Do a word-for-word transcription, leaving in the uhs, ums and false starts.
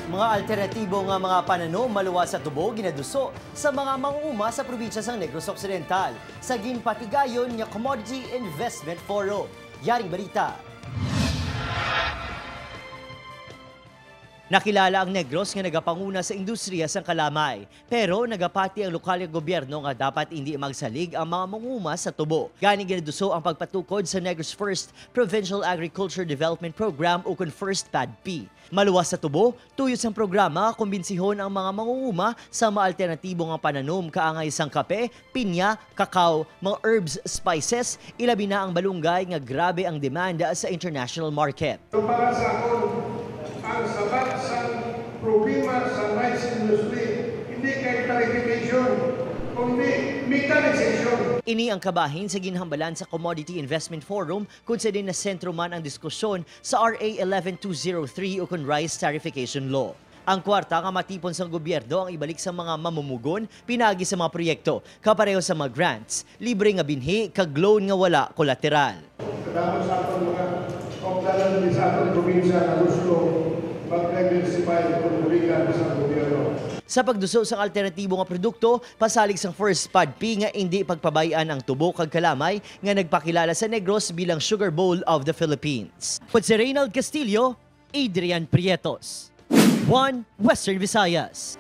Mga alternatibo nga mga pananom maluwas sa tubo ginaduso sa mga mangunguma sa probinsya sang Negros Occidental sa ginpatigayon nga Commodity Investment Forum. Yaring balita. Nakilala ang Negros nga nagapanguna sa industriya sang kalamay, pero nagapati ang lokal nga gobyerno nga dapat indi magsalig ang mga mangunguma sa tubo. Gani ginaduso ang pagpatukod sa Negros First Provincial Agriculture Development Program, ukon First PADP. Maluwas sa tubo, tuyo sang programa, kumbinsihon ang mga mangunguma sa mga alternatibo nga pananom, kaangay sang kape, pinya, kakao, mga herbs, spices, ilabi na ang balunggay nga grabe ang demanda sa international market. Pero para sa akon, ang sabat sang problema sa rice industry hindi kay tariffication, kundi mechanization. Ini ang kabahin sa ginhambalan sa Commodity Investment Forum, kung sa din nasentro man ang diskusyon sa R A eleven two zero three ukon rice tariffication law. Ang kwarta nga matipon sang gobyerno ang ibalik sa mga mamumugon pinaagi sa mga proyekto, kapareho sa mga grants, libre nga binhi, kag loan nga wala kolateral. Kadamo sa aton mga kaupdanan diri sa aton probinsya nga gusto mag-diversify kung buligan sa gobyerno. Sa pagduso sang alternatibo nga produkto, pasalig sang First PADP nga indi pagpabay-an ang tubo kag kalamay nga nagpakilala sa Negros bilang Sugar Bowl of the Philippines. Kung si Reynald Castillo, Adrian Prietos, One Western Visayas.